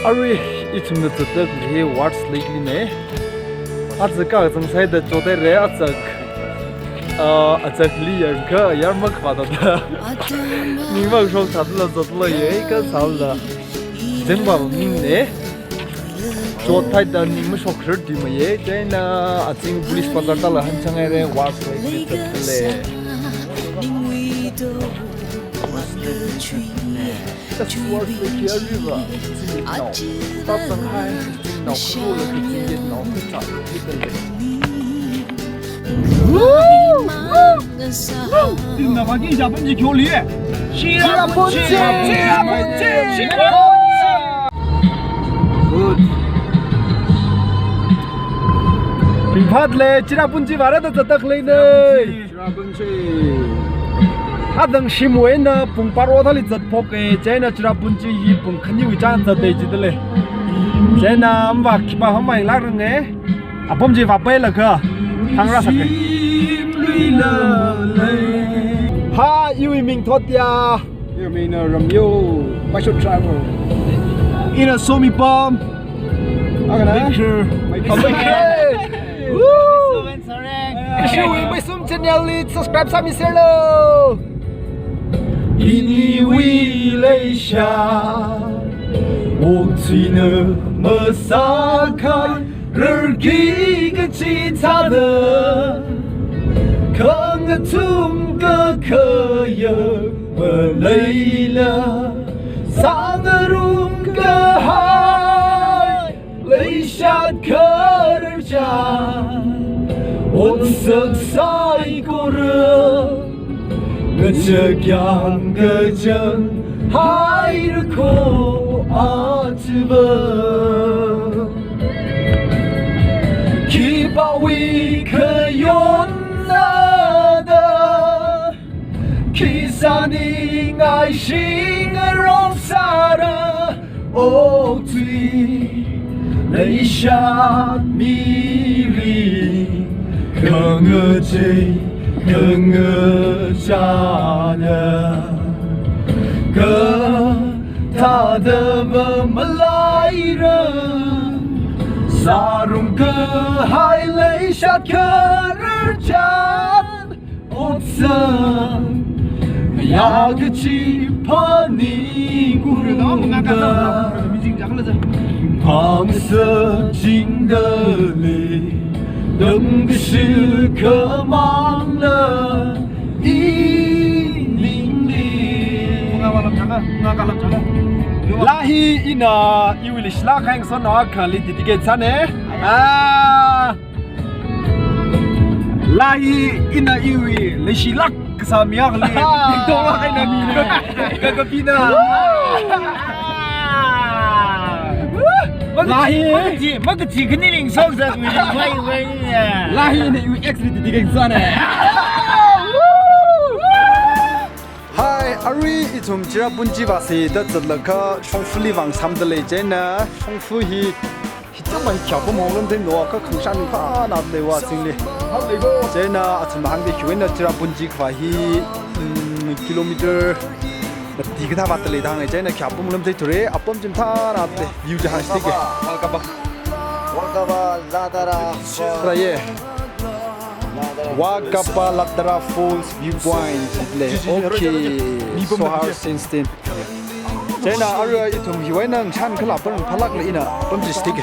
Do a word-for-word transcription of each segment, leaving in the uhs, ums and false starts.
Arui ithumna zatda khalei hi Ward's Lake lina. Aja kazang sāda chothaira, aja, ah, aja li yangkha, yar makhavā thāda. Ning makashok thāda la zatlo ye, kasāla. Zengba ming ne. Chothaida ning mashok kharar di maye, chieina azing police bazar tala hanchang haira, Ward's Lake li zatle. That's Ward's Lake here, river. Now, that's Shanghai. Now, cool, look at it now. Ina bagi Japan ji kyoli. Cherrapunji, Cherrapunji, Cherrapunji. Good. Ringphāle, Cherrapunji vāra da zatda khaleina. Cherrapunji. Adang shimwui eina pung pharo thāli zatphoka, chieina Cherrapunji hi pung khaniwui chāng zatda jidalei. Chieina mva khipā hamai lākranga. Apam chi vāpailaga, hāngrāsaka. Hi, iwui ming thot ya. Iwui mingna Ramyo, Maisho Travel. Ina Somipam. Akha na? Baker. Baker. Baker. Woo! Ishiwui Maisum channel li subscribe sāmiserlu. Iniwui leisha, okathuina masākhan, rarki kachithāda, khangathum kakhayā maleila, sāngarum kahai leishat khararchan, otsak saikora ngachakyang kachang haira ko achiva. Khipāwui khayonna da, khi sāningai shingarong sāra, okathui leishat mirin, khangachei khangachāna, kathāda mamalaira, sārum kahai leishat khararchan, otsak ya kachi phaningunga, pangsa chingdalei, dam kashil khamangla, iningli. Laa hi ina iwui leishilāk kahai ngasotnao akhali dedicate sāna. Ah. Laa hi ina iwui leishilāk kasā mi akhali. Dongla kaina mi. Ka, ka, kapina. Laa hi. Makaji, makaji khani ling song sa mi. Wai, wai, ya. Laa hi ina iwui ex li dedicate sāna. Hi, arui ithum Cherrapunji vāsi da zatlaga shongfali vāngsam dalei chieina, shongfa hi, hi chama hi khyāpam honglam thei no, kha khangshan phāna lei vā zingli. Chieina athum hāngda khiwui eina Cherrapunji khavā hi, mm, kilometer mati kathā vātda lei da hānga, chieina khyāpam lam theithura, apam chi mathāna lei, view chi hāngsi ke. Wakapa. Wakapa Latara Falls. Ra ye. Wakapa Latara Falls viewpoint lei. Okay. Sohar Sand Stain. Chieina arui ithum hiwui eina ngashan khala pam phālākla ina pam chi stick.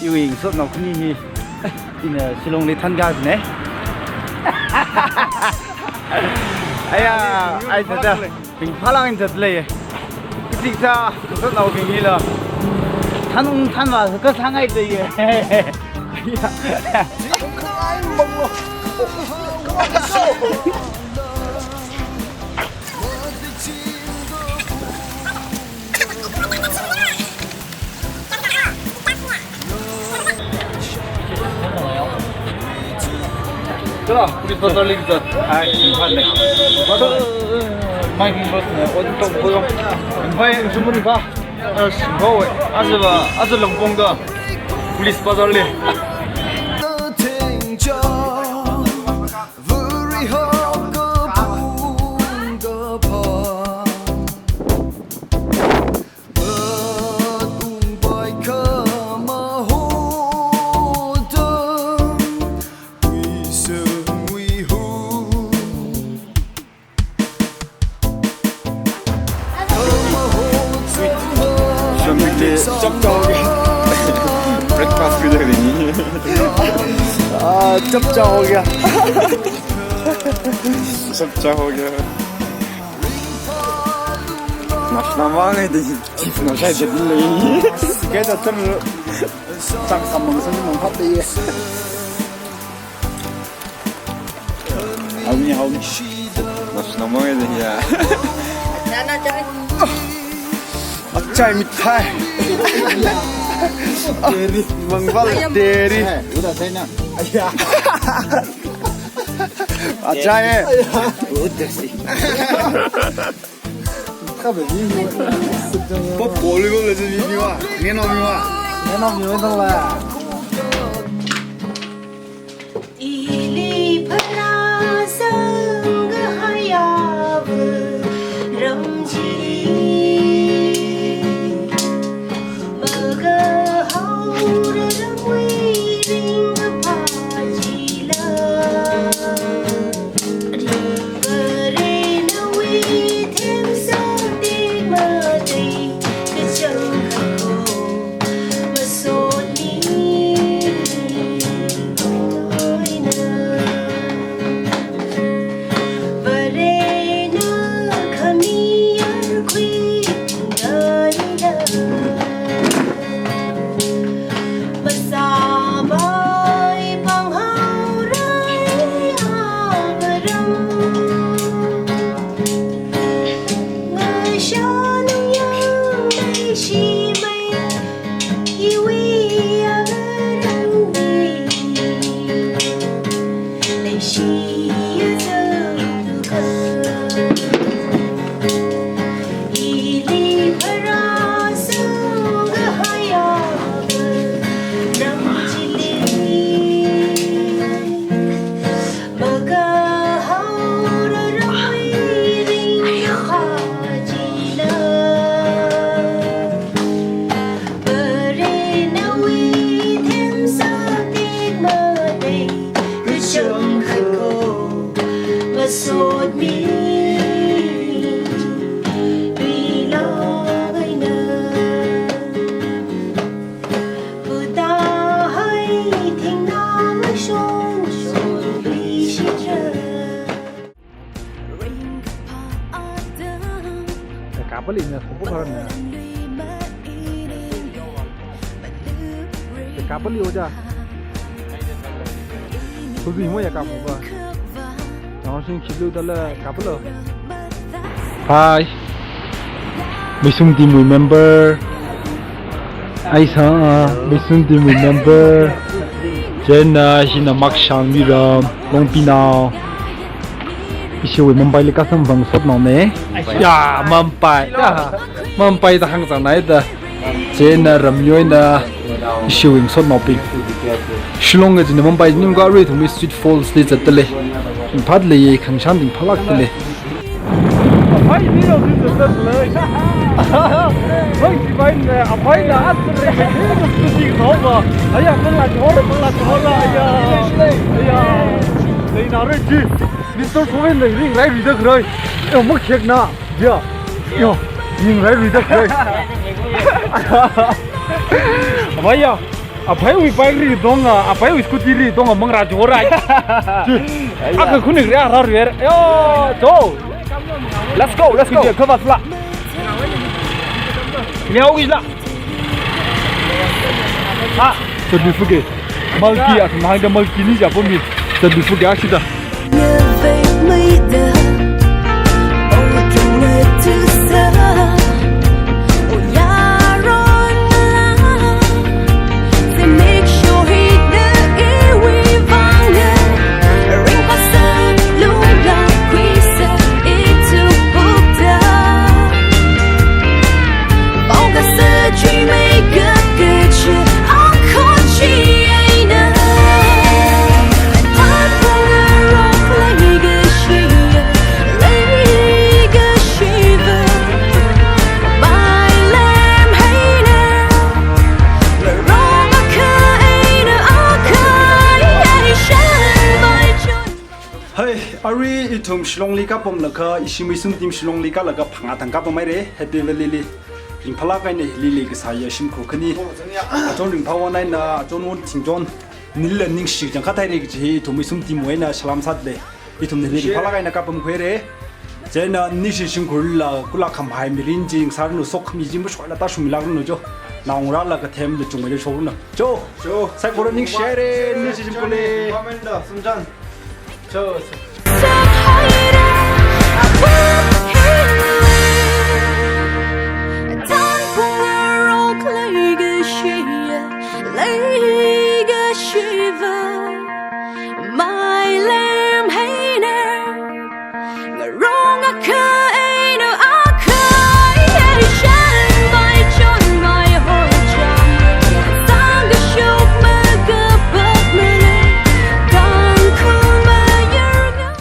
Iwui ngasotnao khani hi, ina Shillong li thanka ne. Aya, ai thāda, ringphālāk eina zatlei. Kathik sā, ngasotnaobing hila. Thanung thanvā kasā ngai leiya. Aya. Police Bazar li zat. Ai, Imphal li. Bado, mai king bas na, o tong ko. Imphal sumuni ba. As, go. Aja ba, aja Longpong da. Police Bazar li. Shongte chap chao ge. Breakfast भी दे देंगे। आ, चप चाप हो गया। चप चाप हो गया। Nash namang e de, chief na shai de le. Kaya cham, cham samang samang hap de. Haoni, haoni. Nash namang e de ya. Nana chai. Achai mithai. Dairy. Mangval dairy. Uda sai na. Achai. Uda sai. Pop ball ball le mi mi wa. Neno mi wa. Neno mi wa dong la. Ili pharāsangkahaiya ram chili, makahaora ramwui ringkaphā chila. Varena withemsa tekmatei kachangkhat kho masotmi. Varena khami yarkhui ngaida. Masāpai panghaorai avaram. Ngashanung yang leishimei iwui avaramwui leishiya zangtuka. Ili pharāsangkahaiya ram chili, makahaora ramwui ringkaphā chila. Varena withemsa tekmatei kachangkhat kho masotmi. Rilak eina putahai thingnā shon shon bishitra. Kapali na, kupu karan na. Kapali oja. Kubi mo ya kapu ba. Yang sing chilu dala kapalo. Hi. Meisum team wui member. Aisa, uh, Meisum team wui member. Chieina, uh, hina Makshang Miram, Longpinao. Ishiwui Mumbai li kasang vang sotnao ne. Ya, Mumbai. Ya, Mumbai da hāngchang nai da. Chieina, uh, ramyoina ishiwui ngasotnaobing. Shillong kajina Mumbai ningka rui thungmi Sweet Falls li zatdalei. Imphal li ye khangshangbing phalakdalei. Aphai ni lo tu tu tu le. Hoi, si bai ne, aphai na at tu le, tu ti kau ba. Aya, kang la chor, kang la chor la, aya. Aya. Nei na re ji. Mister Soven nei ring rai ri da krai. Eh, mo khek na. Ya. Yo, ring rai ri da krai. Aphai ya. Aphaiwui bike ri dong a, aphaiwui scooty ri dong a, mang ra jo rai. Aka khunik ria ra ri. Yo, jo. Let's go, let's go. Kava sla. Miao wi la. Ha. Chatbi fuge. Malki a, mahang da malki ni ja pomi. Chatbi fuge a shida. Ithum Shillongli kapamlaga, ishi Meisum team Shillongli kālaga phangā thang kapamhaira, Happy Valleyli. Ringphālāk eina hili leikasā ya shimkhur khani. Achon Ringphāwon eina, achon Won Thingchon, nila ningshi chang khathaira kaji hi ithum Meisum team wui eina salam sāda lei. Ithumna hili ringphālāk eina kapamkhuira. Chieina ningshi shimkhurla, kula khamahai mirin chi sāranu, sokhami chi mashoila tāshungmilākranu jo. Naongarāla kathemla chungmeida shoranu. Jo. Jo. Saikora ningshihaira, ningshi shimkhurli. Comment da, sumchan. Jo, jo.